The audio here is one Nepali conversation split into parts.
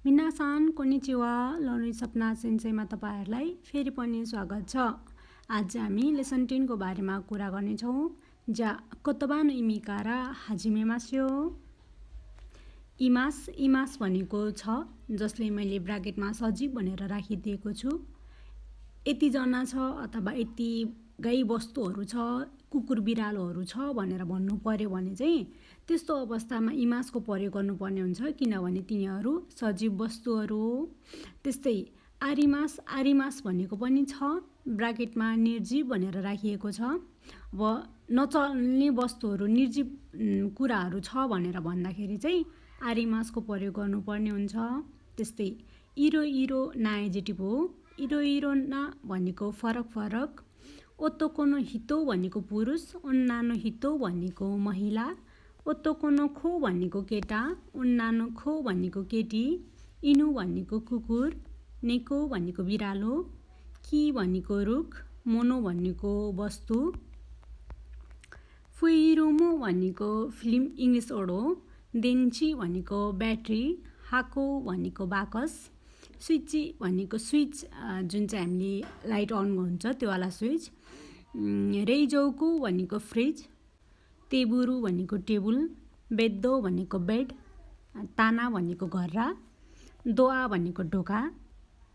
मिनासान कोनिचिवा लर्निङ सपना सेन्सेमा तपाईहरुलाई फेरि पनि स्वागत छ। आज हामी लेसन 10 को बारेमा कुरा गर्नेछौँ। जा कोतबानो इमिकारा हाजिमे मास्यो इमास भनेको छ जसले मैले ब्राकेटमा सजीव भनेर राखिदिएको छु। यति जना छ अथवा यति गाई वस्तुहरू छ, कुकुर बिरालोहरू छ भनेर भन्नु पर्यो भने चाहिँ त्यस्तो अवस्थामा इमासको प्रयोग गर्नुपर्ने हुन्छ, किनभने तिनीहरू सजीव वस्तुहरू हो। त्यस्तै आरिमास भनेको पनि छ, ब्राकेटमा निर्जीव भनेर राखिएको छ। अब नचल्ने वस्तुहरू निर्जीव कुराहरू छ भनेर भन्दाखेरि चाहिँ आरिमासको प्रयोग गर्नुपर्ने हुन्छ। त्यस्तै इरो नाएजेटिभ हो। इरो ना भनेको फरक। ओतोकोनो हितो भनेको पुरुष, उन्नानो हितो भनेको महिला, ओतोकोनो खो भनेको केटा, उन्नानो खो भनेको केटी, इनु भनेको कुकुर, नेको भनेको बिरालो, कि भनेको रुख, मोनो भनेको वस्तु, फुइरुमो भनेको फिल्म इङ्ग्लिस वर्ड हो, देन्ची भनेको ब्याट्री, हाको भनेको बाकस, स्विची भनेको स्विच जुन चाहिँ हामीले लाइट अन हुन्छ त्यो वाला स्विच, रेइजौकु भनेको फ्रिज, तेबुरु भनेको टेबुल, बेद्दो भनेको बेड, ताना भनेको घर्रा, दोआ भनेको ढोका,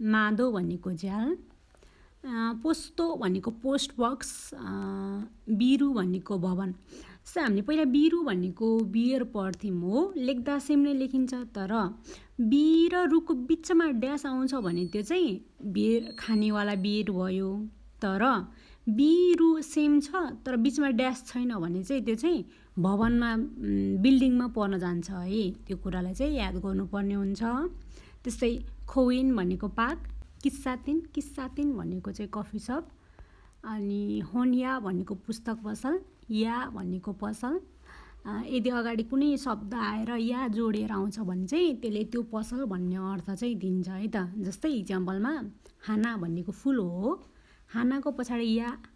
मादो भनेको झ्याल, पोस्तो भनेको पोस्ट बक्स, बिरु भनेको भवन। जस्तै हामीले पहिला बिरु भनेको बियर पढ्थ्यौँ हो, लेख्दा सेम नै लेखिन्छ, तर बी र रुको बिचमा ड्यास आउँछ भने त्यो चाहिँ बियर खानेवाला बियर भयो। तर बिरु सेम छ तर बिचमा ड्यास छैन भने चाहिँ त्यो चाहिँ भवनमा बिल्डिङमा पर्न जान्छ है, त्यो कुरालाई चाहिँ याद गर्नुपर्ने हुन्छ। त्यस्तै खोविन भनेको पार्क, किस्सातिन भनेको चाहिँ कफी सप, अनि होन्या भनेको पुस्तक पसल, या भनेको पसल। यदि अगाडि कुनै शब्द आएर या जोडेर आउँछ भने चाहिँ त्यसले त्यो पसल भन्ने अर्थ चाहिँ दिन्छ है त। जस्तै इक्जाम्पलमा हाना भनेको फुल हो, हानाको पछाडि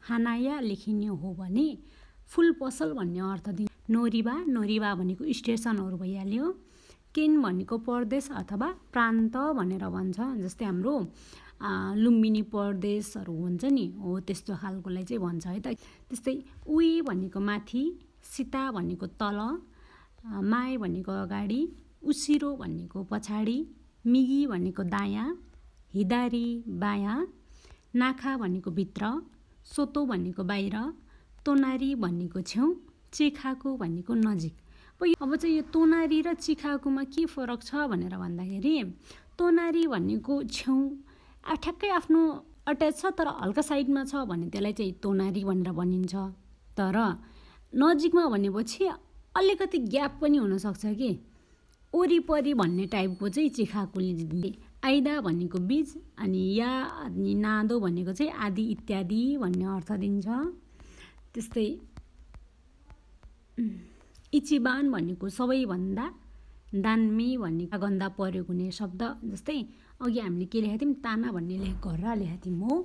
हानाया लेखिने हो भने फुल पसल भन्ने अर्थ दिन्छ। नोरिबा भनेको स्टेसनहरू भइहाल्यो। केन भनेको प्रदेश अथवा प्रान्त भनेर भन्छ, जस्तै हाम्रो लुम्बिनी प्रदेशहरू हुन्छ नि हो, त्यस्तो खालकोलाई चाहिँ भन्छ है त। त्यस्तै उही भनेको माथि, सीता भनेको तल, माए भनेको अगाडि, उसिरो भनेको पछाडि, मिगी भनेको दायाँ, हिदारी बायाँ, नाखा भनेको भित्र, सोतो भनेको बाहिर, तोनारी भनेको छेउ, चिखाको भनेको नजिक। अब चाहिँ यो तोनारी र चिखाकोमा के फरक छ भनेर भन्दाखेरि तोनारी भनेको छेउ ठ्याक्कै आफ्नो अट्याच छ तर हल्का साइडमा छ भने त्यसलाई चाहिँ तोनारी भनेर भनिन्छ। तर नजिकमा भनेपछि अलिकति ग्याप पनि हुनसक्छ कि, वरिपरि भन्ने टाइपको चाहिँ चिखाकोले दिन्छ। आइदा भनेको बीज, अनि या अनि नादो भनेको चाहिँ आदि इत्यादि भन्ने अर्थ दिन्छ। त्यस्तै इचिबान भनेको सबैभन्दा, दान्मी भनेको गन्दा प्रयोग हुने शब्द। जस्तै अघि हामीले के लेखेको थियौँ, ताना भन्ने घर्रा लेखेको थियौँ हो,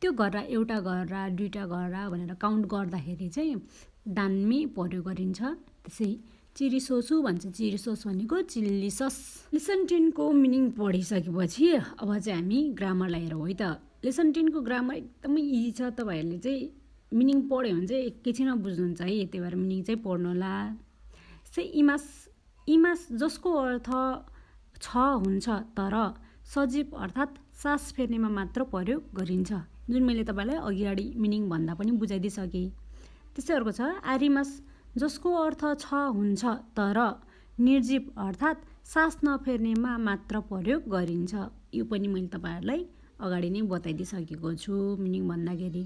त्यो घर्रा एउटा घर्रा दुईवटा घर्रा भनेर काउन्ट गर्दाखेरि चाहिँ दान्मी प्रयोग गरिन्छ। त्यसै चिरिसोसु भन्छ, चिरिसोस भनेको चिल्ली सस। लेसन 10 को मिनिङ पढिसकेपछि अब चाहिँ हामी ग्रामरलाई हेरौँ है त। लेसन 10 को ग्रामर एकदमै इजी छ, तपाईँहरूले चाहिँ मिनिङ पढ्यो भने चाहिँ एकैछिनमा बुझ्नुहुन्छ है, त्यही भएर मिनिङ चाहिँ पढ्नु होला। जस्तै इमास जसको अर्थ छ हुन्छ तर सजीव अर्थात् सास फेर्नेमा मात्र प्रयोग गरिन्छ, जुन मैले तपाईँलाई अगाडि मिनिङ भन्दा पनि बुझाइदिइसकेँ। त्यस्तै अर्को छ आरिमास जसको अर्थ छ हुन्छ तर निर्जीव अर्थात् सास नफेर्नेमा मात्र प्रयोग गरिन्छ। यो पनि मैले तपाईँहरूलाई अगाडि नै बताइदिइसकेको छु मिनिङ भन्दाखेरि।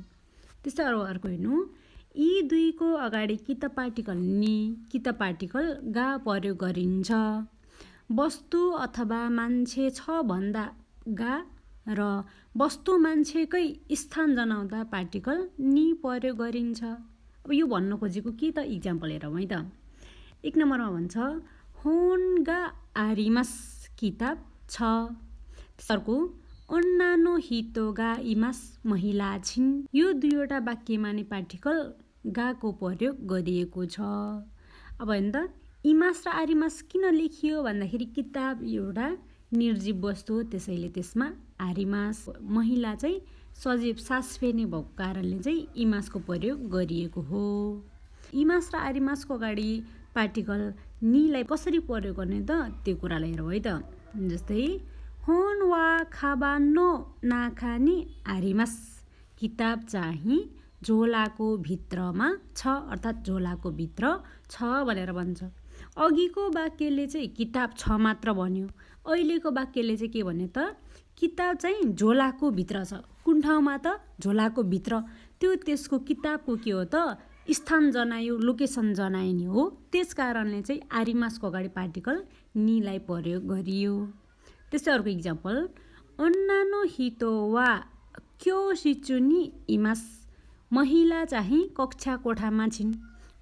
त्यस्तै अर्को हेर्नु, यी दुईको अगाडि कि त पार्टिकल नि कि त पार्टिकल गा प्रयोग गरिन्छ। वस्तु अथवा मान्छे छ भन्दा गा र वस्तु मान्छेकै स्थान जनाउँदा पार्टिकल नि प्रयोग गरिन्छ। अब यो भन्न खोजेको के त इक्जाम्पल हेरौँ है त। 1 नम्बरमा भन्छ होन्गा आरिमास किताब छ। अर्को अन्नानो हितोगा इमास महिला छिन्। यो दुईवटा वाक्यमा नै पार्टिकल गाको प्रयोग गरिएको छ। अब हेर्नु त इमास र आरिमास किन लेखियो भन्दाखेरि किताब एउटा निर्जीव वस्तु हो, त्यसैले त्यसमा आरिमास। महिला चाहिँ सजीव सास फेर्ने भएको कारणले चाहिँ इमासको प्रयोग गरिएको हो। इमास र आरिमासको अगाडि पार्टिकल नीलाई कसरी प्रयोग गर्ने त त्यो कुरालाई हेरौँ है त। जस्तै होन वा खाबानो नाखानी आरिमास, किताब चाहिँ झोलाको भित्रमा छ, अर्थात् झोलाको भित्र छ भनेर भन्छ। अघिको वाक्यले चाहिँ किताब छ मात्र भन्यो, अहिलेको वाक्यले चाहिँ के भन्यो त किताब चाहिँ झोलाको भित्र छ। कुन ठाउँमा त झोलाको भित्र, त्यो त्यसको किताबको के हो त स्थान जनायो, लोकेसन जनाइने हो। त्यस कारणले चाहिँ आरिमासको अगाडि पार्टिकल नीलाई प्रयोग गरियो। त्यस्तै अर्को इक्जाम्पल अन्नानो हितो वा क्यो सिचुनी इमास, महिला चाहिँ कक्षा कोठामा छिन्।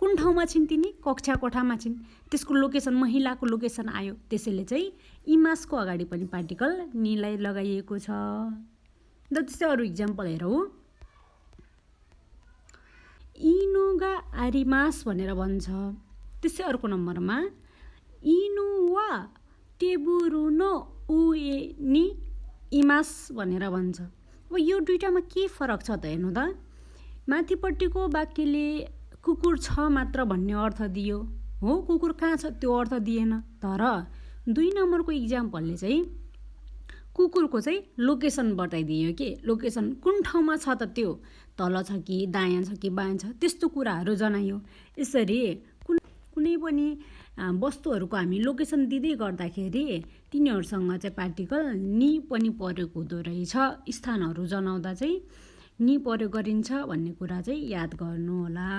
कुन ठाउँमा छिन् तिनी? कक्षा कोठामा छिन्। त्यसको लोकेसन महिलाको लोकेसन आयो, त्यसैले चाहिँ इमासको अगाडि पनि पार्टिकल नीलाई लगाइएको छ। त्यस्तै अरू इक्जाम्पल हेरौँ। इनुगा आरिमास भनेर भन्छ। त्यसै अर्को नम्बरमा इनु वा टेबुरुनो उए नि इमास भनेर भन्छ। अब यो दुईटामा के फरक छ त हेर्नु त। माथिपट्टिको वाक्यले कुकुर छ मात्र भन्ने अर्थ दियो हो, कुकुर कहाँ छ त्यो अर्थ दिएन। तर 2 नम्बरको इक्जाम्पलले चाहिँ कुकुरको चाहिँ लोकेसन बताइदियो कि लोकेसन कुन ठाउँमा छ त, त्यो तल छ कि दायाँ छ कि बायाँ छ, त्यस्तो कुराहरू जनायो। यसरी कुनै पनि वस्तुहरूको हामी लोकेसन दिँदै गर्दाखेरि तिनीहरूसँग चाहिँ पार्टिकल नि पनि प्रयोग हुँदो रहेछ। स्थानहरू जनाउँदा चाहिँ नि प्रयोग गरिन्छ भन्ने कुरा चाहिँ याद गर्नु होला।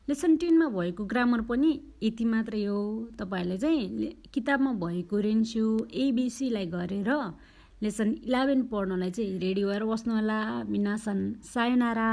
लेसन 10मा भएको ग्रामर पनि यति मात्रै हो। तपाईँहरूले चाहिँ किताबमा भएको रेन्स्यु एबिसीलाई गरेर लेसन 11 पढ्नलाई चाहिँ रेडी भएर बस्नु होला। मिनासन सायोनारा।